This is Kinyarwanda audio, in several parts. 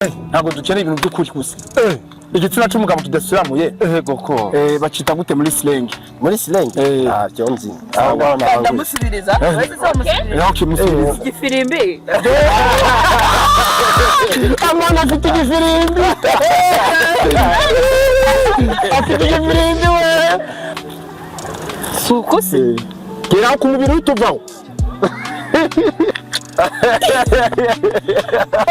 Ntabwo dukeneye ibintu by'ukuri gusa. Igitsina c'umugabo kidasiramuye, Koko. Bacita gute muri slang? Muri slang? Eh. Ah, byo nzi aho ngaho ntabwo. Ndamusubiriza wese, se wamusubiriza? Naho kimusubiriza. Igifirimbi. Amana afite igifirimbi, afite igifirimbi we. Si uko se? Gera ku mubiri utuvaho.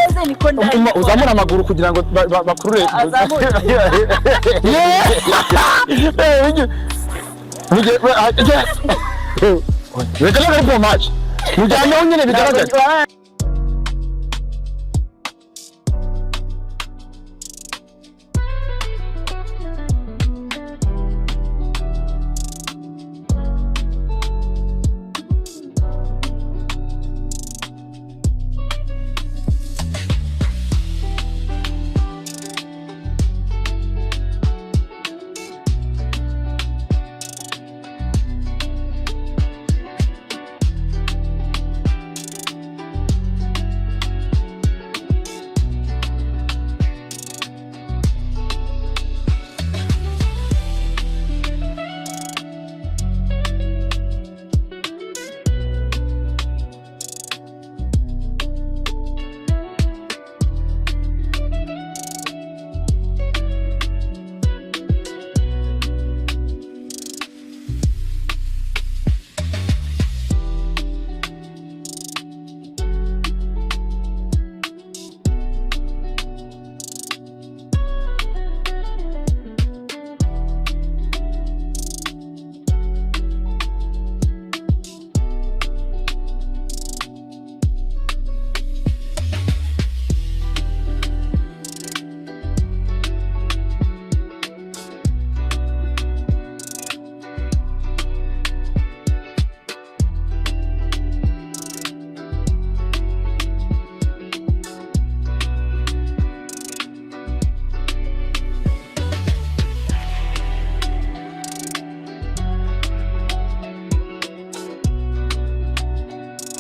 Ese niko ndabikora. Uzamure amaguru kugira ngo bakurure. Azamure. Yeah! Ah, yes. Bigaragara ko match mujyaneho nyine bigaragara.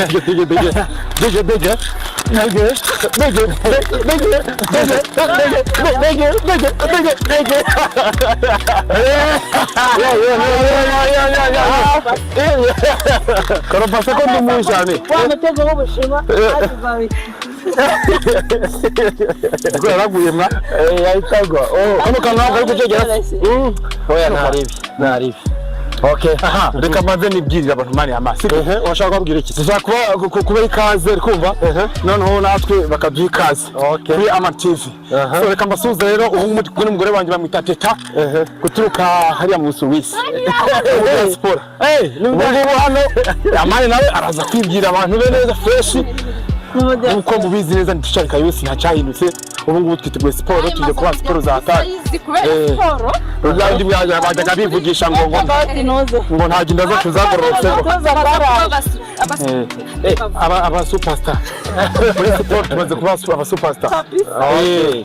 Bege bege bege bege bege bege bege bege bege bege bege bege bege. Ya ya ya ya ya ya karapasa ko ndumuye cyane. Wa mutego w'Ubushinwa hafi. Kuko yaraguye mwa. Yahitagwa. Kano kantu ntabwo kari kucegera. Oya, ntaribi, ntaribi. Okay. Aha, reka mbanze nibwirire abantu, man, amazi. Ehe, washaka kubabwira iki? Dushaka kuba ikaze, kumva noneho natwe bakaduha ikaze kuri Ama TV. So reka mbasuhuze rero. Ubu ngubu kumwe n'umugore wanjye bamwita Teta, guturuka hariya mu Busuwisi muri diaspora. Ubu ngubu hano Amani nawe araza kwibwira abantu be neza, fresh. Nkuko mubizi neza, ni Kayusi, ntacyahindutse. Ubu ngubu twiteguye siporo, tujya kuba siporo za hatari. Kubera siporo. Uzandi bajyaga bivugisha ngo nta inda zacu zagororotse, ngo aba superstar muri siporo, tumaze kuba aba superstar.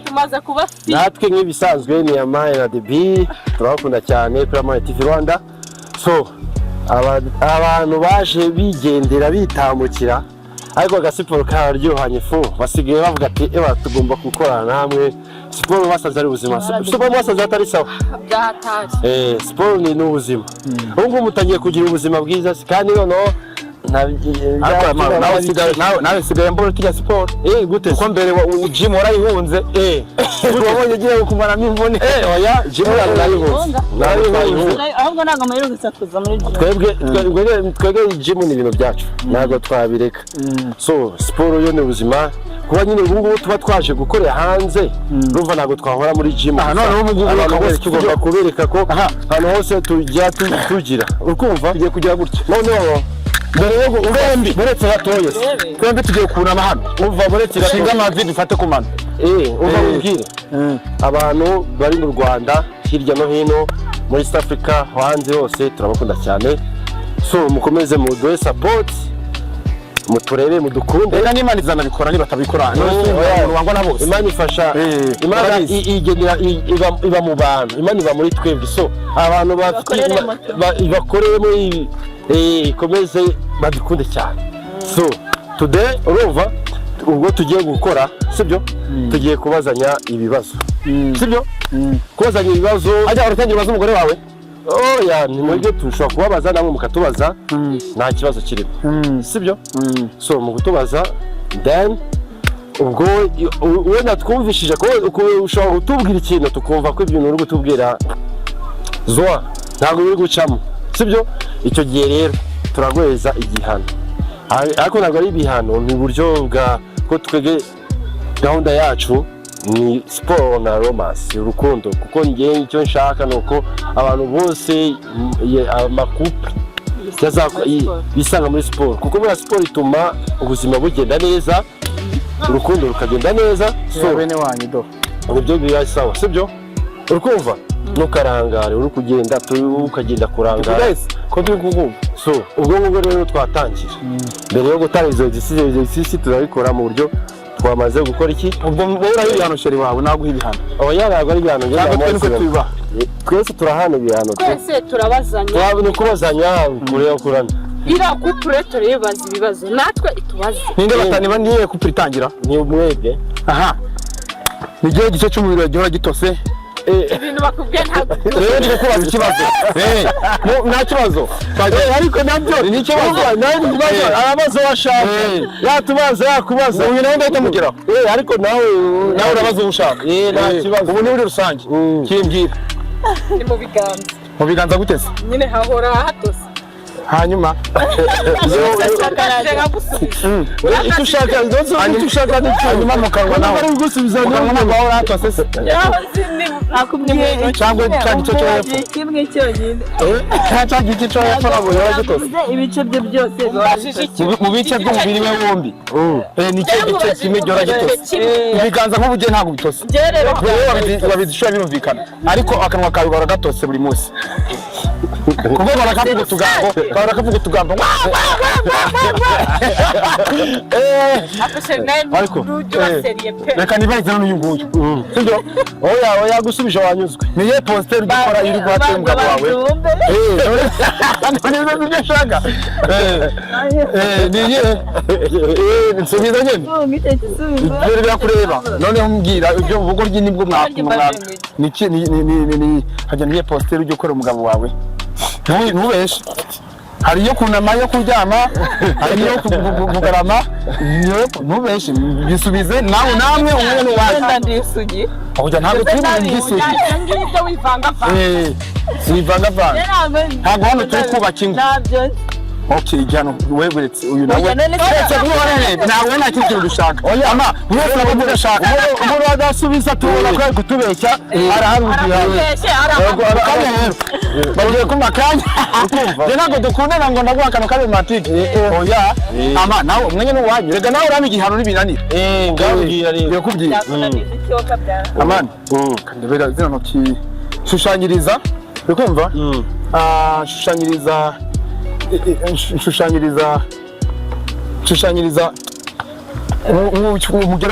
Tumaze kuba fit. Natwe nk'ibisanzwe ni Amani na Debi, turabakunda cyane kuri Amani TV Rwanda. So abantu baje bigendera bitambukira, ariko agasiporo kararyohanye fu, basigaye bavuga ati: "Ewa, tugomba gukorana namwe." Siporo basanze ari ubuzima, siporo basanze atari sawa. Byahatari. Siporo ni n'ubuzima. Ubu ngubu mutangiye kugira ubuzima bwiza kandi noneho Ariko nawe usigaye mbona tujya siporo. Gute? Kuko mbere gym warayihunze. Wabonye ugiye kumaramo imvune. Oya, gym narayihunze, narayihunze. Ahubwo ntabwo muheruka kuza muri gym. Twebwe gym ni ibintu byacu, ntabwo twabireka. So siporo yo ni ubuzima. Kuba nyine ubu ngubu tuba twaje gukorera hanze, urumva ntabwo twahora muri gym. Aha, noneho ubu ngubu abantu reka bose wese tugomba kubereka ko ahantu hose tujya tugira, ukumva tugiye kugira gutya. Noneho mbere yo Twembi. Buretse gatoya se. Twembi tugiye kunama hano. Umva, buretse dushinga gatoya. amavi, dufate ku mano. Umva, mubwire abantu bari mu Rwanda, hirya no hino muri East Africa, hanze hose, turabakunda cyane. So mukomeze muduhe support, muturebe, mudukunde. Reka n'Imana izanabikora nibatabikora. Oya. Umuntu wangwa na bose. Imana ifasha. Imana barabizi. Igenera iba mu bantu, Imana iba muri twebwe. So abantu bafite Bakorere moto. Bakoreremo ikomeze badukunde cyane. So today, urumva Ubwo tugiye gukora, sibyo? Tugiye kubazanya ibibazo, sibyo? Kubazanya ibibazo. Ajya uratangira ubaza umugore wawe. Oya, ni mwebwe tushobora kubabaza, namwe mukatubaza, nta kibazo kirimo, sibyo? So mu kutubaza, then ubwo wenda twumvishije ko ushobora kutubwira ikintu, tukumva ko ibintu uri kutubwira zwa ntabwo biri gucamo, sibyo? Icyo gihe rero turaguheza igihano. Ariko ntabwo ari ibihano, ni uburyo bwa ko twebwe gahunda yacu ni siporo na romance, urukundo, kuko njye icyo nshaka ni uko abantu bose, ama couple bisanga muri siporo, kuko buriya siporo ituma ubuzima bugenda neza, urukundo rukagenda neza. So bene wanyu do. Nibyo biba sawa, sibyo? Uri kumva, ntukarangare, uri kugenda ukagenda kurangara. Guys, ko turi kukumva. So ubwo ngubwo rero twatangira. Mbere yo gutanga izo exercice, turabikora mu buryo twamaze gukora iki? Ubwo wowe uraha ibihano chéri wawe, naguha ibihano? Oya, ntabwo ari ibihano, njye Ntabwo twe niko ndamuha. tubibaha. Twese turahana ibihano. Twese turabazanya. Ni ukubazanya, kureba kurana. Iriya couple turayibaza ibibazo, natwe itubaze. Ninde bataniba niye couple itangira? Ni umwebwe. Aha ni igihe gice cy'umubiri gihora gitose. Ibintu bakubwiye ntabwo. Rero ndi kukubaza ikibazo. Nta kibazo. Ariko nabyo Ni ikibazo. Nawe ni ikibazo. Arabaza washaka, yatubaza, yakubaza. Uyu nawe ndahita mugeraho. Ariko nawe Nawe urabaza uwo ushaka. Nta kibazo. Ubu ni muri rusange. Kimbwira. Ni mu biganza. Mu biganza gute se? Nyine hahora hatose. Hanyuma Nje nkagusubiza. Icyo ushaka, icyo ushaka ni cyo. Hanyuma mu kanwa nawe. Bari gusubiza. Mu kanwa ntabwo hahora hatose se? Yaho nzi ni Akubwiye Cyangwa cya gice cyo hepfo. kimwe cyonyine. Cya gice cyo hepfo ntabwo gihora gitose. Yavuze ibice bye byose bihora Umbajije bitose. iki? Mu bice by'umubiri we wombi. Ni cyo gice kimwe gihora gitose. Ibiganza nk'ubugeni ntabwo bitose. Njye rero Wowe wabizishura birumvikana, ariko akanwa kawe gahora gatose buri munsi, kuko gahora kavuga utugambo, gahora kavuga utugambo wa, wa, wa, wa, wa, wa. Afashe nawe. Ariko, ntujya uba sérieux pe. Reka nibarize n'uyu nguyu, sibyo? Oya, oya, gusubije wanyuzwe. Ni iyihe posture ujya ukora iyo uri guhatira umugabo wawe? None ibyo nshaka. Ni iyihe? Nsubiza nyine. Ibyo birakureba. Noneho mbwira ibyo ubugoryi nibwo mwakuma niki ni ni ni ni hajya. Niye posture ujya ukora umugabo wawe? Ntubeshe. Hari iyo kunama, iyo kuryama, hari iyo kugarama. Ntubeshe, bisubize nawe, namwe umwe n'uwanyu. Wenda ndisugi. Oya, ntabwo turi mu by'isugi. Ibyo ngibyo wivangavanga. Wivangavanga. Ntabwo hano turi kubaka ingo. Ntabyo nzi. Okay, igihano weguretse uyu nawe. Oya, none se- Uretse kumubona ntabwo nta kindi kintu dushaka. Ama buri wese ntabwo ibyo ashaka. Umuntu adasubiza tubona ko ari kutubeshya, arahabwa igihano. Arakubeshye, arahabwa. Kanya rero bagiye kumva akanya. Njye ntabwo dukundana ngo ndaguha akantu ka romantique. Oya, ama nawe umwanya ni uwanyu. Rega nawe urama igihano n'ibinanira. Ngabwira rero. Ngiye kubwira. Byakunaniza icyoka bya. Amani, ndebera zino ntoki, shushanyiriza, uri kumva? Ah, shushanyiriza, shushanyiriza, shushanyiriza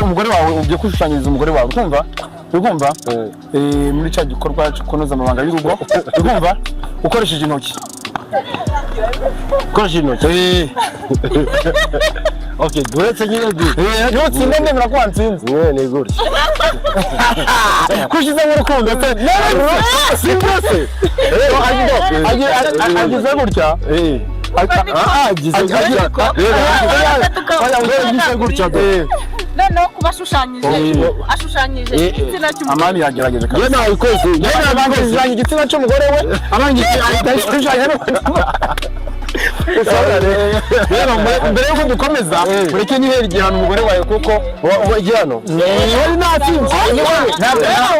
umugore wawe. Ugiye kushushanyiriza umugore wawe, uri kumva? Uri kumva? Muri cya gikorwa cyo kunoza amabanga y'urugo, uri kumva, ukoresheje intoki. Ukoresheje intoki? Okay, uretse nyine Nutsinda ndemera ko wansinze. Nyine ni gutya. Kushyizemo urukundo se? Si byose. Agize gutya. Agize gutya. Agize gutya. Noneho kuba ashushanyije, ashushanyije igitsina cy'umugore. Amani yagerageje Njye kabisa. nabikoze. Njye nabanje igitsina cy'umugore we, abanje ahita ashushanya. Rero mbere yuko dukomeza, mureke nihere igihano umugore wawe, kuko Igihano wari natsinze.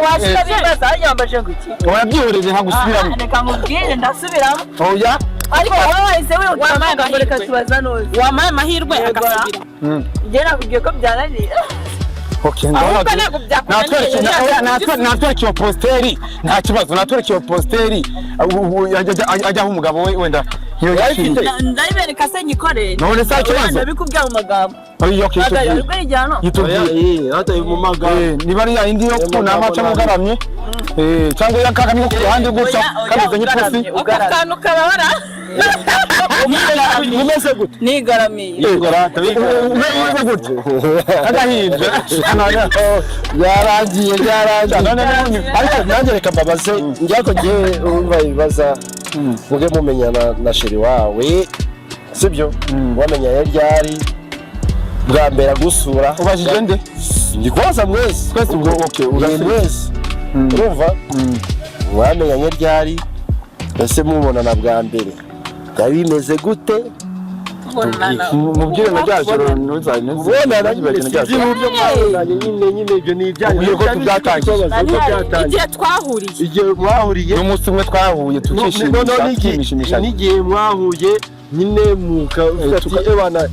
Wasubiza yambaje ngo iki? Wabyihoreye, ntabwo usubiramo. Reka nkubwire, ndasubiramo. Oya. Ariko wowe wahise wihuta Wampaye ngo reka amahirwe. tubaza nuzi. Wampaye amahirwe agasubira. Njye nakubwiye ko byananiye. Okay, Ahubwo ndabona. ntabwo byakunaniye. Natwereke iyo posture, nta kibazo. Natwereke iyo posture ajyaho umugabo we wenda iyo yashimye. Ndayibereka se nyikorere? None se ikibazo? Ndabikubwira mu magambo. Oya, okay. Hagarara. Itubwire. Ubwo igihano. Itubwire. Hata mu magambo. Niba ari ya yindi yo kunama cyangwa ugaramye, cyangwa iya kaka niko ku ruhande gutya Oya, oya, kameze nk'ipusi. ugaramye. Ako kantu kababara. Umeze gute? Nigaramiye. Umeze gute? Agahinja. Byarangiye, byarangiye. Ariko nanjye reka mbabaze, njyako ngewe urumva ibibaza, muge mumenyana na chéri wawe, sibyo? Wamenyanye ryari bwa mbere agusura? Ubajije nde? Ndi kubaza mwese. Twese ubwo, okay. Ni Urasubiza. mwese. Urumva, mwamenyanye ryari? Ese mubonana bwa mbere byari bimeze gute? Mubwire na rya joro ntuzanye. Kubonana nyine, sinzi uburyo mwabonanye nyine. Nyine ibyo ni ibyanyu. Ubwire ko tubyatangiye. Uko byatangiye. Igihe twahuriye. Igihe mwahuriye. N'umunsi umwe twahuye tukishimisha. Noneho tukishimisha. N'igihe mwahuye nyine mukavuga ati ebana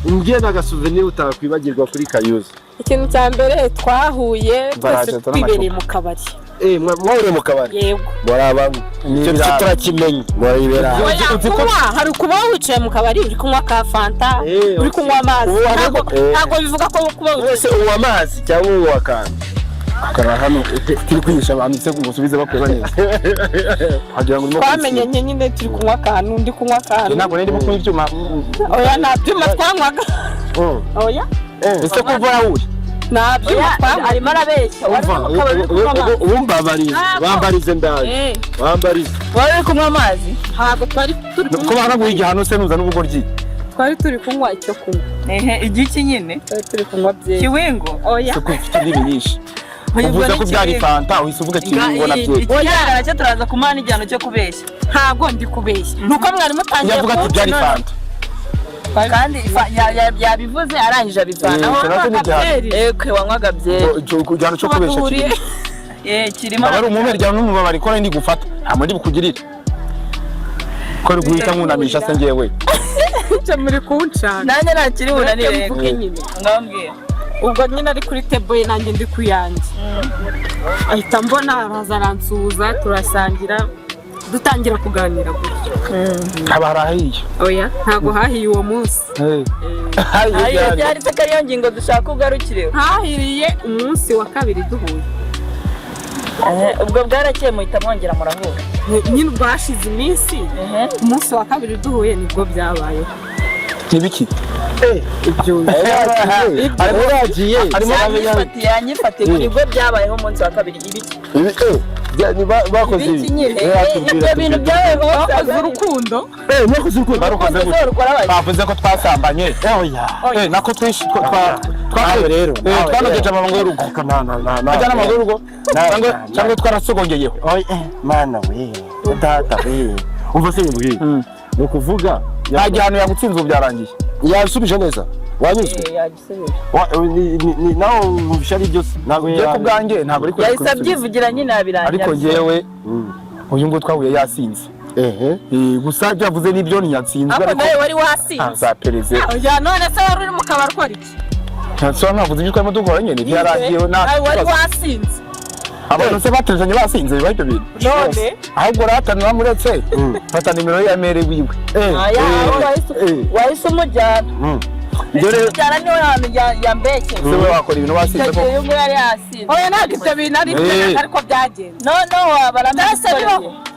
mbwiye n'agasouvenir utakwibagirwa kuri Kayuza. Ikintu cya mbere, twahuye twese Baraje, turi twibereye mu kabari. Mwahuriye mu kabari? Yego. Muri abamwe, icyo Ni cyo turakimenya, muribera. Oya, kunywa, hari ukuba wicaye mu kabari uri kunywa ka Fanta, uri kunywa amazi. Ubu Ntabwo bivuga ko kuba wicaye Wese unywa amazi cyangwa unywa akantu? Akaba hano turi kwigisha abantu se ngo usubize bakureba neza, wagira ngo urimo. Twamenyanye nyine turi kunywa akantu, undi kunywa akantu. Ntabwo nari ndimo kunywa ibyuma. Oya, nta byuma twanywaga, oya. Ese ko mvura wuye? Nta byuma twanywaga. Arimo arabeshya. Wari uri mu kabari uri kunywa amazi? Umbabarize, bambarize, ndaje bambarize. Wari uri kunywa amazi? Ntabwo twari turi Ko kunywa. banaguha igihano se nuza n'ubugoryi? Twari turi kunywa icyo kunywa. Ehe, igiki nyine? Twari turi kunywa byeri. Kiwingo. Oya. Se ko ufite indimi nyinshi, uvuze ko byari Fanta, uhise uvuga Kiwingo na byeri. Ikigaragara cyo turaza kumuha n'igihano cyo kubeshya. Ntabwo ndi kubeshya, nuko mwari mutangiye Yavuga ati byari Fanta. Kandi yabivuze arangije abivanaho. Icyo nacyo ni igihano. Byeri. Ekwe, wanywaga byeri. Igihano cyo Tuba kubeshya duhuriye kirimo. Kirimo. Aba ari umumere ryaba n'umubabaro ko ndi gufata nta mundi bukugirira ko ari guhita nkunamisha se ngewe. Icyo muri kunshaka. Nanjye ntakiri bunanire. Reka mvuge nyine. Ngambwira. Ubwo nyine ari kuri table ye, nanjye ndi ku yanjye, ahita mbona araza aransuhuza, turasangira, dutangira kuganira gutyo. Haba harahiye. Oya, ntabwo hahiye uwo munsi. Hahiye. Ayo Ryari? byari se ko ariyo ngingo dushaka ugarukireho? Hahiriye umunsi wa kabiri duhuye. Ubwo bwarakeye muhita mwongera murahura? Nyine ubwo hashize iminsi, umunsi wa kabiri duhuye nibwo byabayeho. Ntibiki. Ibyo. Yagiye. Yanyifatiye ngo nibwo byabayeho umunsi wa kabiri, ibiki? Ibi bakoze Ibiki ibi. nyine? Atubwira, Ibyo bintu atubwira. byabayeho umunsi wa Bakoze kabiri. urukundo. Mwakoze urukundo? Barukoze gute? Urukundo rukora bake. Bavuze ko twasambanye. Oya. Nako twinshi Nawe rero, nawe twanogeje rero. amabanga y'urugo. Ariko nta nta nta nta Ajyana amabanga y'urugo nta, nta. cyangwa twarasogongeyeho. Oya, mana we, data we, umva se nkubwire, ni ukuvuga Nta gihano yagutsinze, ubu byarangiye. Yasubije neza, wanyuzwe? Yagisubije. Nawe wumvisha ari byo se? Ntabwo Njye ku bwanjye ntabwo ari Yahise abyivugira nyine, yabirangiye. Ariko njyewe uyu nguyu twahuye yasinze. Gusa ibyo yavuze nibyo, ntiyatsinzwe. Ariko Ariko nawe wari wasinze. Nzapereze. Oya, none se wari uri mu kabari ukora iki? Ntasobanura, mwavuze ibyo twarimo dukora nyine byarangiye, nta Nawe wari kibazo. wasinze. Abantu se baterezanye basinze biba ibyo bintu? None Ahubwo ratanira muretse fata nimero ya mere wiwe. Aya, wahise umujyana. Dore. Umujyana niwe hantu yambekeye. Se we wakora ibintu wasinze Icyo ko gihe uyu nguyu yari yasinze. Oya, ntabwo ibyo bintu ari byo, ariko byagenze. No, Byahise bibaho. baramwikoreye.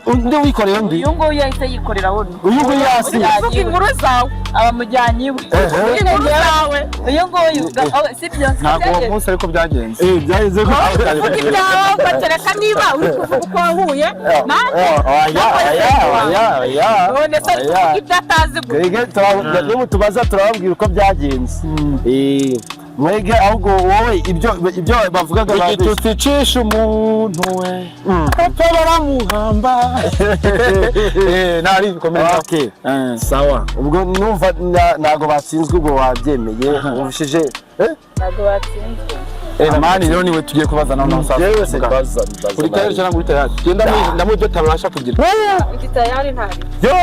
Undi wikoreye undi. Uyu nguyu yahise yikorera wuno. Uyu nguyu yasinze. Uvuga inkuru zawe. Abamujyanye iwe. Uvuga inkuru zawe. Uyu nguyu oh, si byo? Si Ntabwo uwo byagenze. munsi ariko byagenze. Byaheze ko Uvuga ibyawe, ugatereka niba uri kuvuga uko wahuye nanjye. Oya, oya, oya, oya. None se ari kuvuga ibyo atazi gusa? Twebwe nimutubaza turababwira uko byagenze. Mwege ahubwo wowe ibyo bavugaga babeshye. Igitutsi cisha umuntu we apfa baramuhamba. Nari bikomeza. Okay. Sawa, ubwo numva ntago batsinzwe, ubwo wabyemeye wumvishije? Ntabwo batsinzwe. Amani rero niwe tugiye kubaza nawe sasa. Yewe se, baza baza. Uri tayari cyangwa uri tayari? Genda ndamu ibyo tabasha kugira. Ndi tayari, ntari. Yo,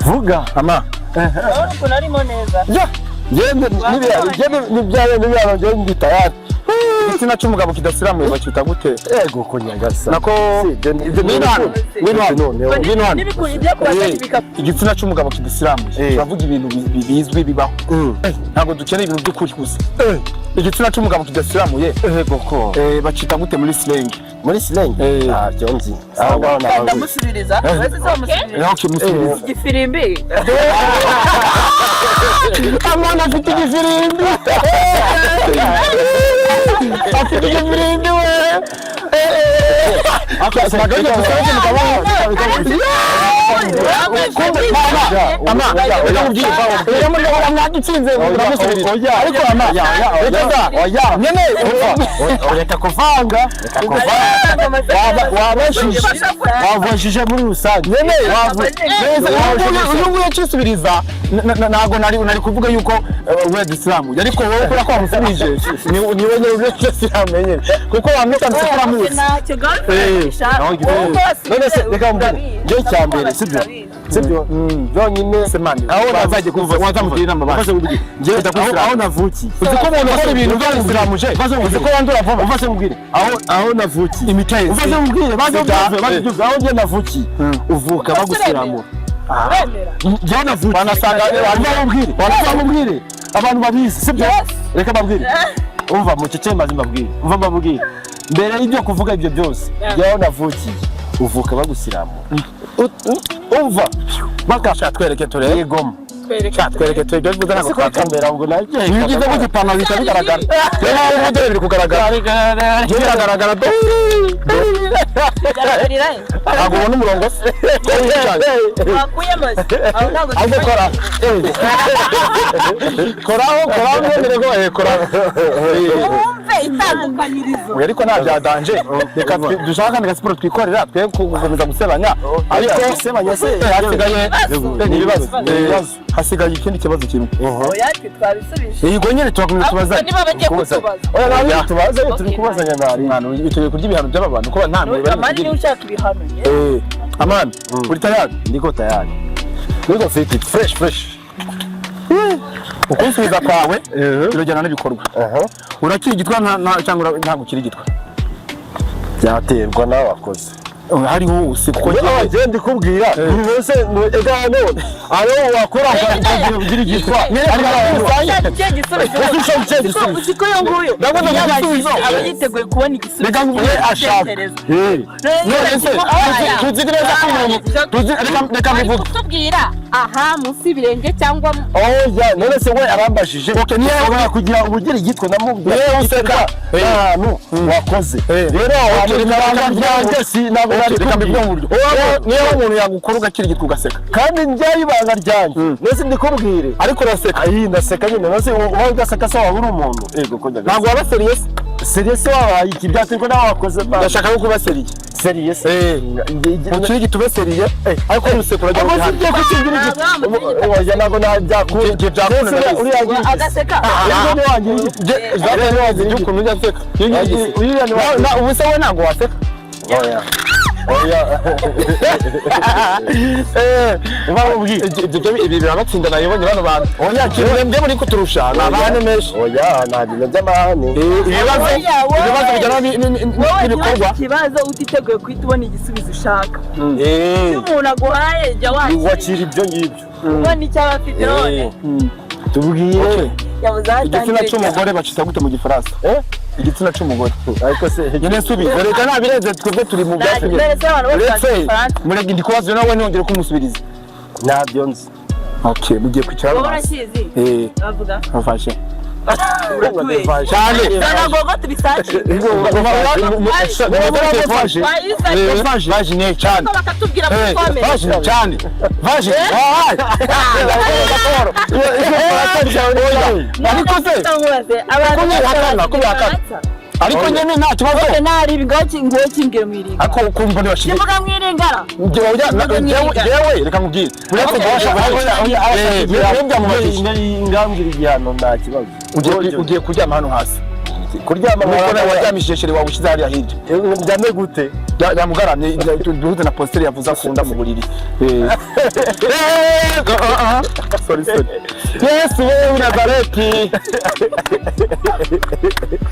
vuga. Ama Urabona ukuntu arimo neza. Ya, ngende nibya nibya nibya, ngende ndi tayari. Igitsina cy'umugabo kidasiramuye bacyita gute? Ego ko nyagasa. Nako Si, ibyo ngwino hano, ngwino hano, Noneho. ngwino hano. N'ibikuri ibyo kubaza ntibikakubwira. Igitsina cy'umugabo kidasiramuye, turavuga ibintu bizwi bibaho. Ntabwo dukeneye ibintu by'ukuri gusa. Igitsina cy'umugabo kidasiramuye, Ego ko. Bacita gute muri slang? Muri slang? Eh. Ah, byo nzi. Aho ngaho nawe. Ndamusubiriza wese se wamusubiriza. Naho kimusubiriza. Igifirimbi. Amana afite igifirimbi, afite igifirimbi we. Ntabwo aribyo dusoje mugabo. Ama, reka nkubwire, reka muri gahunda mwagitsinze muramusubiriza, ariko ama, reka da nyene. Reka kuvanga. Reka kuvanga. Wabajije. Wabajije muri rusange. Nyene neza, uyu nguyu yacisubiriza, ntabwo nari kuvuga yuko we disilamu, ariko wowe kubera ko wamusubije ni we nyine udasilamu nyine, kuko wamwitambitse ko uramuzi. Ntacyo girlfriend. None se reka mbwire, njye icya mbere, sibyo? Sibyo? Byonyine Semani, aho wazajya kuva wazamugira inama Ufashe basi. nkubwire. Njye aho navukiye. Uzi ko umuntu ukora ibintu by'abisilamuje, uzi ko yandura vuba? Ufashe nkubwire. Aho navukiye. Imitezi. Ufashe nkubwire, baze Sida. ubyumve, baze ubyumve. Aho njye navukiye. Uvuka bagusiramura. Uremera? Njye navukiye. Wanasanga Umva nkubwire. Umva nkubwire. Abantu babizi, sibyo? Yes. Reka mbabwire. Umva mucece maze mbabwire. Umva mbabwire. Mbere y'ibyo kuvuga ibyo byose, njye aho navukiye. Uvuka bagusiramura. Umva. Baka Twereke turebe. Yegoma. Twereke. Twereke turebe, ibyo bivuze ntabwo Ese kuri twakora. kamera ubwo nabyo. Iyo ugize gutya ipantaro bihita bigaragara, rero wowe dore biri kugaragara, byo biragaragara do. Garagarira. Ntabwo ubona umurongo se? Wakuyemo se aho? Ntabwo. Ahubwo kora, koraho, koraho, mwemere ko koraho. Wumve itandukanyirizo. Oya, ariko nta bya danger, reka dushaka akandi gasiporo twikorera, twe gukomeza gusebanya, ariko Gusebanya se? Hasigaye ni ibibazo. Ni ibibazo. Hasigaye ikindi kibazo kimwe. Oya, twe twabisubije. Yego nyine, turakomeza Ahubwo tubazanye. niba bagiye kutubaza. Oya, ntabwo tubaza, turi kubazanya ntari. Mwana, witeguye kurya ibihano by'aba bantu ko nta mbere bari Amani niba bugire? ushaka ibihano nye. Amani, uri tayari? Niko tayari. Niko fit, fresh fresh. Ukunsubiza kwawe birajyana n'ibikorwa. Aha. Urakirigitwa cyangwa ntabwo ukirigitwa? Byaterwa nawe wakoze. Hariho hose, kuko Kuko njyewe njye ndikubwira, mbese ega hano aho wakora ukagira ugira igitwa. Ushaka ikihe gisubizo? Ese ushaka ikihe gisubizo? Uzi ko uyu nguyu Ndavuga ngo igisubizo. aba yiteguye kubona igisubizo. Reka nkubwire ashaka. Gutekereza. None se tuzi neza ko umuntu tuzi, reka Bari mbivuge. kutubwira aha munsi y'ibirenge cyangwa Oya, none se we arambajije. Okay, niyo ushobora kugira ubugira igitwe namubwira. Niyo useka. Ahantu wakoze. Rero aho hantu Okay, reka ibanga ryanjye si ntabwo Okay, nari reka mbivuge mu buryo. Niyo umuntu yagukora ugakirigitwa ugaseka. Kandi njyayo ibanga ryanjye. Nese ndikubwire. Ariko uraseka. Ayi, ndaseka nyine, nase wowe udaseka se waba uri umuntu? Ego ko njya. Ntabwo waba sérieux se? Sérieux se wabaye iki? Byaterwa nawe wakoze. Ndashaka ko kuba sérieux. Sérieux se? Mukirigita ube sérieux, ariko nuseka urajya mu Amaze bihano. igiye kukingira igiti. Oya, ntabwo byakunda. Igihe byakunda, ndabizi. Uriya agira igiti. Agaseka. Uriya ni wagira igiti. Uriya ni wagira igiti, ukuntu ujya nseka. Uriya ni wagira Ubu se we ntabwo waseka? Oya. Oya. Ubabwiye ibyo, ibi birabatsinda, nayibonye bano bantu. Oya, Kimwe mbwe muri kuturusha ni amahane menshi. Oya, nta bintu by'amahane. Ibibazo Oya, wowe. ibibazo bijyana Wowe n'ibikorwa. ntibaze ikibazo utiteguye guhita ubona igisubizo ushaka. Iyo umuntu aguhaye, jya wakira. Wakira ibyo ngibyo. Ubona icyo aba afite none. Tubwire. Yabuze aho Igitsina atangirira. cy'umugore bacita gute mu Gifaransa? Eh? Igitsina cy'umugore. Ariko se Nyine subiza, reka ntabirenze, twebwe turi mu byacu nyine. Mbere se abantu bose bazi Uretse Igifaransa? murege ndi kubaza nawe, ntiyongere kumusubiriza. Ntabyo nzi. Okay, mugiye kwicara Wowe hano hasi. urakizi? Eh. Bavuga. Mufashe. Uratubeshya. Cyane. Sana gogo tubisangiye. Wayizanye. Vagine cyane. Ariko bakatubwira muri comment. Vagine cyane. Vagine. Ariko se Nkubaze, abantu Ko bihakana, ko bihakana. Igifaransa. Ariko nyine nta kibazo. Oke, nari ngo kimbwire mu iringara. Ariko kumva ntibashige. Kivuga mu iringara. Jewe reka nkubwire. Uretse guhasha Ngambwira igihano, nta kibazo. ugiye kuryama hano hasi. Kuryama Nuko nawe waryamishije chéri wawe ushyize hariya hirya. Ndyame gute? Yamugaramye, duhuze na posture yavuze akunda mu buriri. Sorry, sorry. Yesu we Nazareti,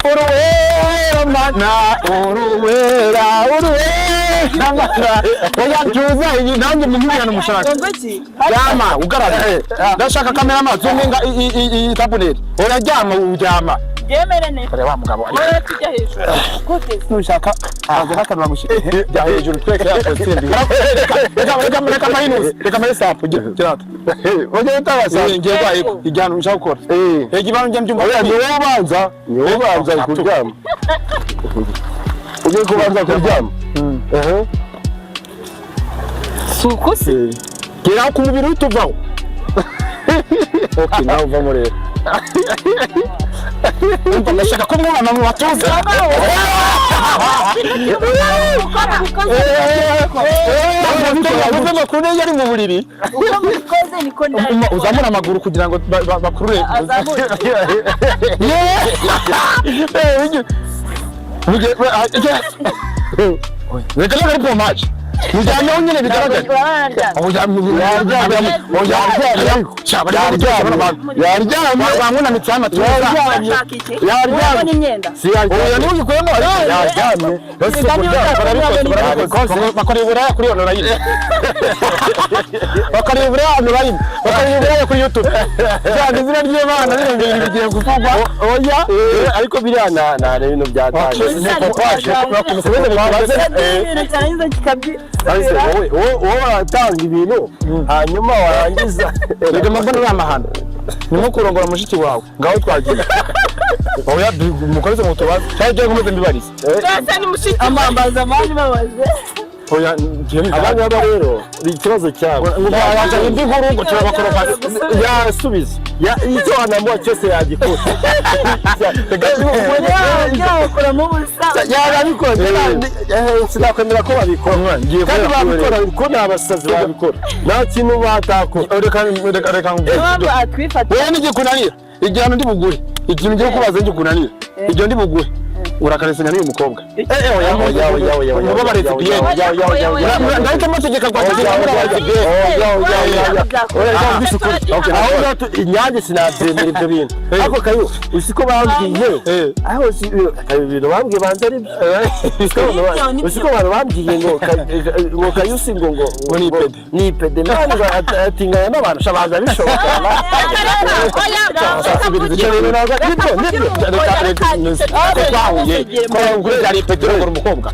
uruwera mana, uruwera, uruwera mana. Oya, tuza iyi nanjye muhingana umushaka. Ngo iki? Ryama ugaragara, ndashaka cameraman zoominga iyi thumbnail. Oya, ryama, uryama. Byemere neza. Kare wa mugabo ari Wowe tujya hejuru gute? Nushaka aza n'akantu bagushyira jya hejuru, tweke ya posture. Reka, reka, reka mahinuze, reka mahi sapu gira. Ujye utabasa. Ngiye kwaye igihano nshaka gukora. Ega ibanu njya mbyumva. Oya, ni wowe ubanza, ni wowe ubanza kuryama. Ugiye kubanza kuryama. Ehe. Si uko se? Gera ku mubiri uhita uvaho. Okay, nawe uvamo rero. Umva, ndashaka ko mwubana mu batuza. Yavuze amakuru yari mu buriri. Uko mbikoze niko ndari. Uzamura amaguru kugira ngo bakurure. Azamure. Reka reka, ariko match mujyaneho nyine bigaragara. Urabona Yaryamye, bamwunamitse amatuza. Yaryamye. Urashaka iki? Yaryamye. Urabona imyenda? Si yaryamye. Oya, niba uyikuyemo. Yaryamye. Barabikoze, barabikoze, bakora uburaya kuri online, bakora uburaya online, bakora uburaya kuri YouTube. Cyane izina ry'Imana bino bintu bigiye kuvugwa. Oya, ariko biriya na ibintu byatangiye. Ibintu cyarangiza kikabyisubira. Wowe wowe uratanga ibintu hanyuma warangiza. Reka, mbona uri amahano, ni nko kurongora mushiki wawe. Ngaho twagiye. Oya, mukomeze mutubaze cyangwa ibyo nkomeze mbibarize. Mbese ni mushiki? Amambaza abandi babaze. Oya, ngiye. Abana ngaba rero ni ikibazo cyabo. Wazanye indi nkuru ngo turabakoropa. Yasubiza. Icyo wanamuha cyose yagikora. Bakuramo ubusa. Yarabikoze. Sinakwemera ko babikora. Kandi babikora kuko ni abasazi, babikora nta kintu batakora. Reka, reka, reka. Impamvu atwifata. Wowe n'igikunanira igihano ndi buguhe, ikintu ngiye kubaza ngikunanira, ibyo ndi buguhe, urakaresanya n'uyu mukobwa. Oya, oya, oya, oya, oya. Muba lesbienne. Oya, oya, oya, oya. Ndahita amategeko rwa. Aho ngaho inyange sinabyemera ibyo bintu. Ariko kayo uzi ko bambwiye, aho si kayo ibintu bambwiye banza ari byo. Uzi ko abantu bambwiye ngo kayusi ngo Ngo ni ipede. Ni ipede none ngo atinganya n'abantu shabanza bishoboka. Icyo bintu ntabwo nibyo, nibyo. Twahuye kuri byari ipeti urongora umukobwa.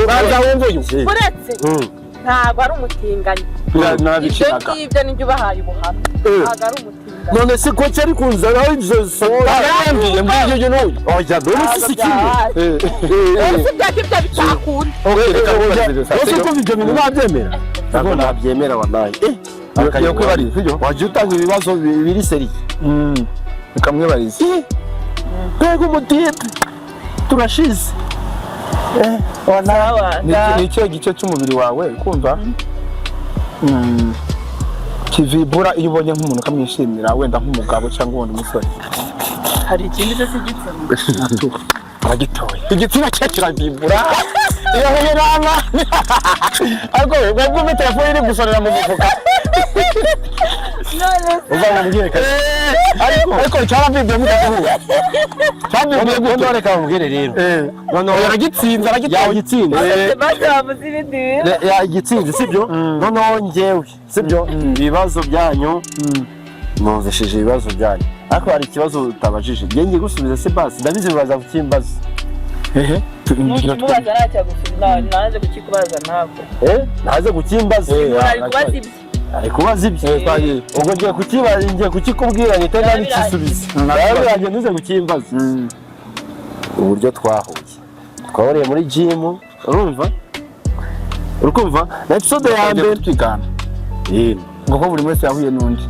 Banza wumve uyu. Uretse ntabwo ari umutinganyi, ibyo Narabikinaga. ngibyo nibyo ubahaye ubuhamya, ntabwo ari umutinganyi. None se ko cyari kunzanaho izo satani? Yarambwiye, mbwiye uyu n'uyu. Oya, none se si kimwe? Ese ibyo ngibyo bitakunda. Ese ko ibyo bintu nabyemera? Ntabwo nabyemera wallahi. Yo kwibariza, sibyo? Wajya utanga ibibazo biri sérieux. Reka mwibarize. Mbega umutipe, turashize. Ni ikihe gice cy'umubiri wawe kumva kivibura iyo ubonye nk'umuntu ukamwishimira, wenda nk'umugabo cyangwa uwundi musore? Hari ikindi se si igitsina? Aragitoye, igitsina cye kiravibura iyo ahuye n'ama. Ariko mwebwe umwe telefone iri gusonera mu mufuka. None se? Uva mubwire kare. Ariko cyaravibuye mudahuye, cyavibuye gute? None reka mubwire rero. Noneho yaragitsinze, aragitoye. Yagitsinze. Bose bavuze ibindi bintu. Yagitsinze, sibyo? Noneho njyewe, sibyo, ibibazo byanyu numvishije, ibibazo byanyu, ariko hari ikibazo utabajije. Njye ngiye gusubiza se basi, ndabizi bibaza kukimbaza. Ehe. Nukimubaza ntacyo agusubiza, nanze kukikubaza ntabwo. Eh, ntaze kukimbaza. Ari kubaza ibye. Ari kubaza ibye. Twagiye. Ubwo ngiye kukibaza, ngiye kukikubwira ngite nabikisubiza. Birangiye, ntuze kukimbaza. Uburyo twahuye, twahuriye muri gym, urumva, urikumva na episode ya mbere. Twigana ngo ko buri wese yahuye n'undi.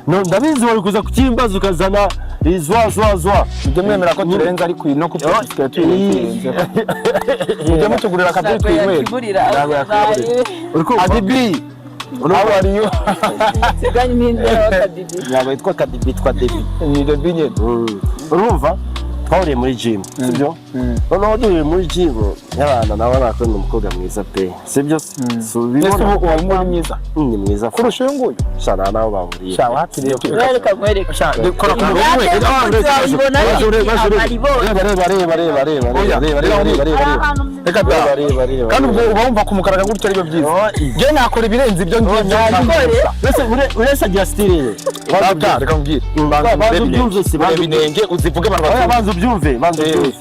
No, ndabizi wari kuza kukimbaza ukazana izwa zwa zwa. Mujye mwemera ko turenze, ariko iyi no kutusigaye tuyirenze. Mujye mutugurira akabyeri Ntabwo twinywere. yakiburira. Ntabwo yakiburira. Urikumva? Adibi, how are you? Siganye n'indero kadibi. Ntabwo yitwa Kadibi, yitwa Debi. Ni Debi nyine. Urumva, twahuriye muri gym, sibyo? Noneho duhuye muri gym y'abantu, nawe nakunda umukobwa mwiza pe, sibyo se? Si Ese ubibona? ubu uba muri mwiza Ni mwiza kurusha uyu nguyu? Shana naho bahuriye. Sha, wapfiriye. Reka nkwereke. Sha, kora ku mubiri we. Reba, reba, reba, reba, reba. Oya, Reba, reba, reba, reba, Hari reba. ahantu Reka da. Reba, reba, reba. Kandi ubwo uba wumva kumukaraga gutyo aribyo byiza. Njye nakora ibirenze ibyo ngibyo. Uretse agira style ye. Data, reka nkubwire. Banza ubyumve se, banza Ureba inenge uzivuge abantu Oya, batumva. banza ubyumve, banza ubyumve.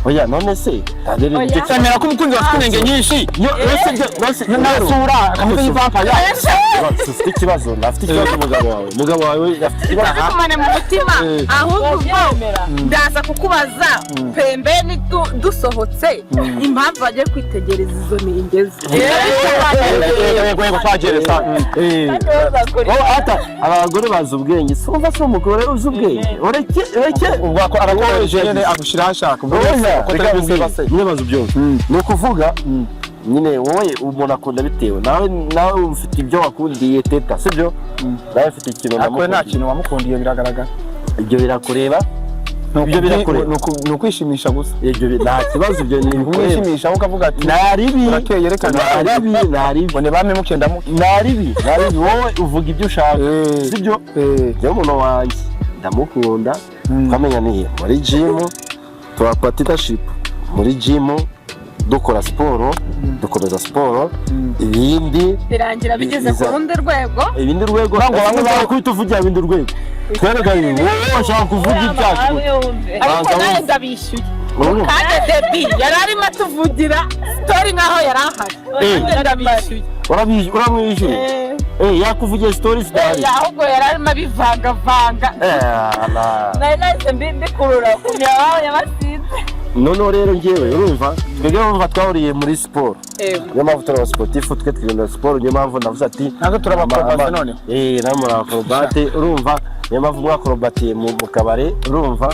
Oya, none se tadere Oya. nicyo Emera ko umukunzi wawe afite inenge nyinshi. Uretse N'asura akameze nk'ivampaya. Ufite ikibazo, afite ikibazo umugabo wawe. Umugabo wawe afite ikibazo. Kumane mu mutima, ahubwo ubwo Wabyemera. Ndaza kukubaza pembeni dusohotse impamvu bagiye kwitegereza izo nenge ze. Yego yego, twagereza. Kandi wowe bakora Oh, ata abagore bazi ubwenge. Sumva se umugore uzi ubwenge. Ureke, ureke. Ubwo arakoresheje nyine, agushyira aho ashaka. Ubwo Oya, uko reka atari guseba se. nyine bazi ubyumve. Ni ukuvuga nyine wowe umuntu akunda bitewe nawe, nawe ufite ibyo wakundiye Teta, sibyo? Nawe ufite ikintu Ariko we nta namukundiye. kintu wamukundiye, biragaragara. Ibyo birakureba. Ibyo birakureba. Ni ukwishimisha gusa. Ibyo nta kibazo, ibyo ni ibikureba. Kumwishimisha wowe ukavuga ati Naribi. urakeye, reka Naribi, naribi. ngo nibamemuke ndamuke. Naribi, naribi, wowe uvuga ibyo ushaka, sibyo? Eh. Njyewe umuntu wanjye ndamukunda. Twamenyaniye muri gym, turakora leadership muri gym, dukora siporo, dukomeza siporo, ibindi Birangira bigeze ku rundi rwego. Ibindi rwego. Ntabwo bamwe Bamwe kuvugira ibindi rwego, twerekanye wowe washaka kuvuga ibyacu. Ariko Banza nawe wumve. ndabishyuye. Urumva? Kandi Debi yari arimo atuvugira story nkaho yari ahari. Nanjye ndabishyuye. Uramwishyuye? Yakuvugiye story zidahari. Ahubwo yari arimo abivangavanga. Allah. Nari nahise mbikurura kumira abawe yabasinze. Noneho rero ngewe, urumva, twebwe urumva twahuriye muri siporo, niyo mpamvu turi abasportifu, twe twigenda siporo, niyo mpamvu navuze ati Natwe turi abakorobate noneho. Nawe muri abakorobate, urumva, niyo mpamvu mwakorobatiye mu kabari, urumva,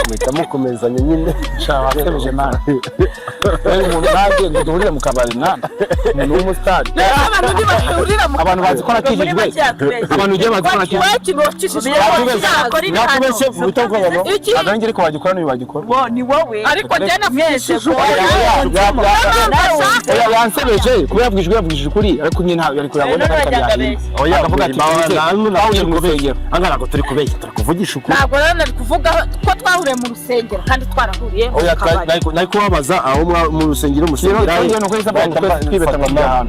muhita mukomezanya nyine. Sha, wasebeje mwana. Rero umuntu nanjye ngo duhurire mu kabari mwana, umuntu w'umusitari. Rero abantu ntibahurira mu Abantu bazi ko nakijijwe. Abantu ugiye bazi ko nakijijwe. Wowe ikintu wakijijwe wakora ibihano. Nakubeshye muhita mukorana. Iki? Ntabwo ariko wagikora n'ibi wagikora. Bo ni wowe. Ariko njye navugishije Oya, yansebeje kuba yavugishije ukuri, ariko nyine ntabwo yari kuyabona Rero kandi bajyaga yahinda. Oya, Akavuga ati twahuriye twahuriye mu rusengero. Aha ntabwo turi kubeshya, turi kuvugisha ukuri. Ntabwo rero nari kuvuga ko twahuriye mu rusengero kandi twarahuriye mu Oya, kabari. nari kubabaza aho mu rusengero Rero musengera. twongeye ni uko yahise avuga ngo twese twibeta mu byaha.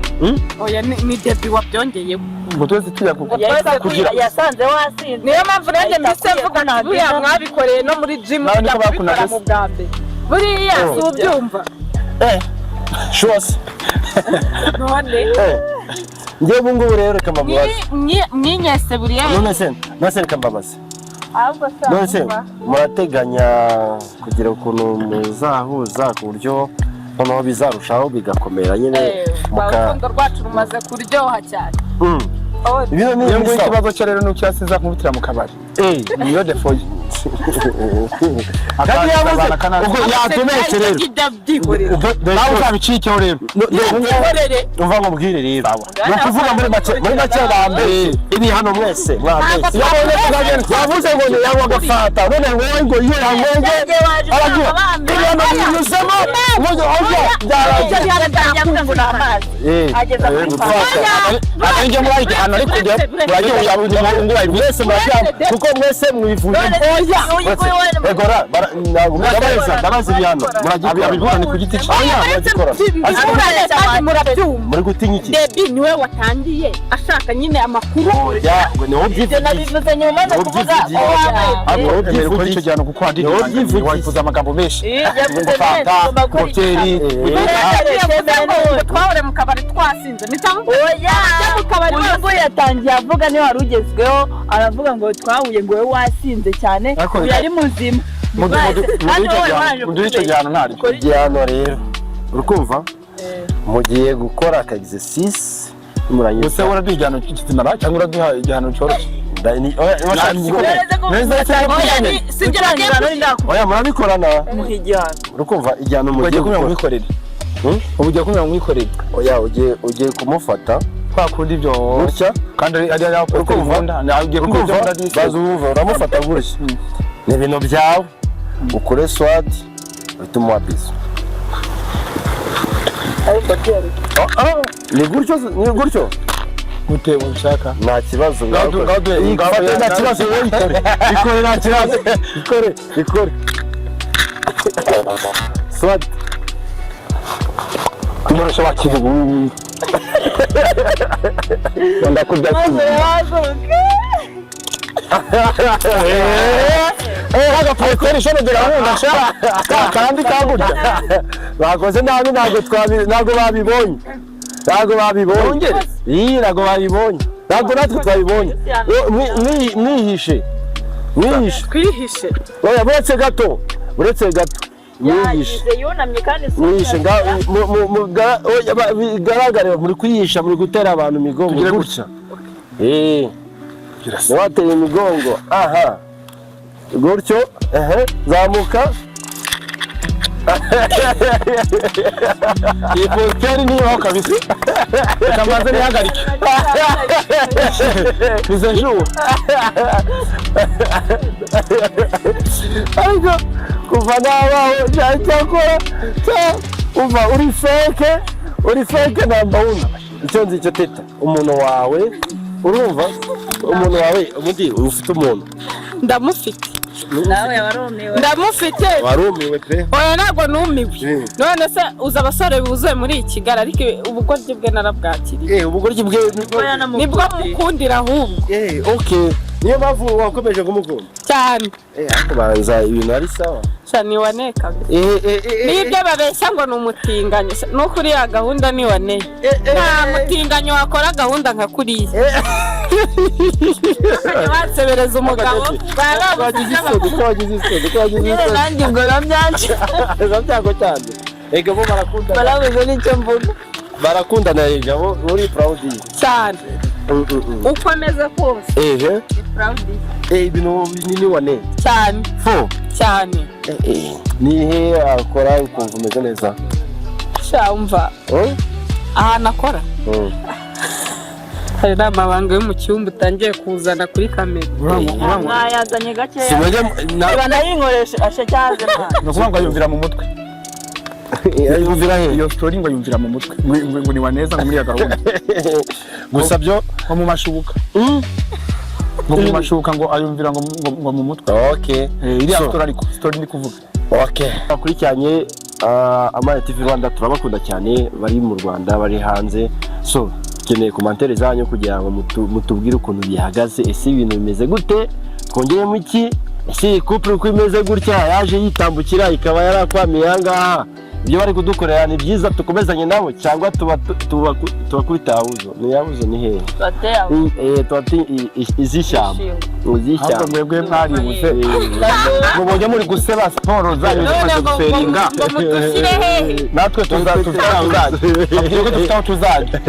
Oya, ni Debi wabyongeyeho. Ngo twese tujya kugira Yasanze wasinze. Niyo mpamvu nanjye mbise mvuga ati buriya mwabikoreye no muri gym, Nawe mujya niko kubikora bakundaga mu bwa mbere, buriya si ubyumva? Sure se? None Njyewe ubu ngubu rero reka mbabaze. Mwinyese buriya. None se reka mbabaze. Ahubwo se None se murateganya kugira ukuntu muzahuza ku buryo noneho bizarushaho bigakomera nyine muka Urukundo rwacu rumaze kuryoha cyane. Ibyo ni Iyo nguyu ibisawa. ikibazo cye rero ni uko yasize akubitira mu kabari. Niyo défaut ye. Kandi yabuze ubwo yatubeshye rero. Byihorere. Nawe uzabicikeho rero. Byihorere. Umva nkubwire rero, ni ukuvuga muri make bambeshye ibihano mwese mwambeshye. Yavuze ngo ni yanywa agafanta, none wowe ngo iyo yanyweye aragira ibihano binyuzemo ngo oya, byaragiye. Yavuga ngo ni amazi. Ageza kuri Gufata. Ntabwo muri igihano, ariko ujya uragiye. Mwese murabyanga kuko mwese mwivuje. Oya, uyu nguyu we. Egora, ndabaza, ndabaza, ibihano muragikora? Abikora ni ku giti cye. Oya, muragikora. Kandi murabyumva. Muri gutinya iki? Debi niwe watangiye ashaka nyine amakuru. Oya, ngo niwo Ibyo byivugiye. nabivuze nyuma no Niwo kuvuga byivugiye. ko wabaye. Niwo Emera ukore icyo byivugiye. gihano kuko Niwo byivugiye. wabivuze amagambo menshi. Yavuze Ngo fanta, menshi, ugomba ngo gukora byeri. Yavuze ngo twahuriye mu kabari twasinze nitavuga Oya, mu kabari. Uyu nguyu yatangiye avuga, niwe wari ugezweho, aravuga ngo twahuye ngo wowe wasinze cyane. Ariko Uyu yari muzima. Kandi wowe waje Muduhe icyo gihano ntaryo. Igihano rero, urukumva, mugiye gukora aka exercice murangiza. Gusa uraduha igihano kizima cyangwa uraduha igihano cyoroshye? Sinjye bagiye. Oya, murabikorana. Muha igihano. Urukumva, igihano Ugiye mugiye kumenya gukora. mwikorere. Hmm? Ubu ugiye kumenya mwikorere. Oya, ugiye kumufata Kwa kundi ibyo gutya. Kandi ari ari aho Urukumva? ugiye kumenya ibyo Urukumva, nkunda. baza uwumva, uramufata gutya, ni ibintu byawe, ukore squat. Uhita umuha bisou. Ariko byereka. Ah, ah, ni gutyo, ni gutyo. Gute ubishaka? Nta kibazo. Ngaho ngaho ngaho. Ifate, nta kibazo, wowe ikore, ikore, nta kibazo, ikore, ikore. Swat. Kumurusha wakivuga, ndakubya. Maze yahaguruka. Eh, agapositeri shone de gahunda sha kandi kagurya. Bakoze nabi, ntabwo twabi, ntabwo babibonye, ntabwo babibonye. Iyi ntabwo babibonye, ntabwo natwe twabibonye. Mwihishe, mwihishe. Twihishe? Oya, buretse gato, buretse gato, mwihishe. Yagize yunamye kandi si Mwihishe oya, bigaragare muri kwihisha, muri gutera abantu imigongo. Tugire. Gutya, eh, wateye imigongo aha gutyo, ehe, zamuka. Iyi positeri niyo kabisa, reka mbanze nihagarike nize njuwe. Ariko kuva nabaho cyakora umva uri fake, uri fake number one. Icyo nzi icyo, Teta, umuntu wawe, urumva umuntu wawe, ubundi ufite umuntu? Ndamufite. Nawe warumiwe. Ndamufite. Warumiwe pe. Oya, ntabwo numiwe. None se uzi abasore buzuye muri iyi Kigali? Ariko ubugoryi bwe narabwakiriye. Eh, ubugoryi bwe? Nibwo mukundira ahubwo. Eh, okay, niyo mpamvu wakomeje kumukunda. Cyane. Eh, ariko banza ibintu ari sawa. Sha, ni wane kabisa. Eh eh eh. N'ibyo babeshya ngo ni umutinganyi, sha, no kuri ya gahunda ni wane. Nta mutinganyi wakora gahunda nka kuriya. Bakajya bansebereza umugabo, baba Twagize babuze. isoni, twagize isoni, twagize Nyine isoni. nanjye ubwo nabyanze. Byago cyane. Ega bo barakundana. Barabuze n'icyo mvuga. Barakundana, ega bo uri proud. Cyane, uko ameze kose. Ehe. Ni proud. Eh, ibintu binini wane. Cyane. Fo. Cyane. Ni he akora ukumva umeze neza? Sha, umva. Eh? Ahantu akora hari n'amabanga yo mu cyumba utangiye kuzana kuri kamera. Mwayazanye gakeya. Simujya na Reba nayinkoresha asha cyaze. Ni ukuvuga ngo ayumvira mu mutwe. Yumvira he? Iyo story ngo ayumvira mu mutwe, ngo ni waneza ngo muri iyo gahunda. Gusa byo Nko mu mashuka, ngo mu mashuka, ngo ayumvira ngo mu mutwe. Okay. Eh, iriya So. story, ariko story ndi kuvuga. Okay. Bakurikiranye Amaya TV Rwanda, turabakunda cyane, bari mu Rwanda, bari hanze. So, dukeneye commentaire zanyu kugira ngo mutubwire ukuntu bihagaze. Ese ibintu bimeze gute? Twongeremo iki? Ese iyi couple uko imeze gutya, yaje yitambukira ikaba yarakwamiye aha ngaha? Ibyo bari kudukorera ni byiza, tukomezanye nabo cyangwa tuba tubakubita yabuzo? Ni yabuzo, ni hehe? Bateye aho. Eh, tuba iz'ishyamba. Ahubwo Iz'ishyamba. mwebwe mwaribuze ngo mujye muri guseba siporo zanyu None zimaze ngo guseringa. ngo mutushyire hehe? Natwe dufite aho tuzajya, twebwe dufite aho tuzajya.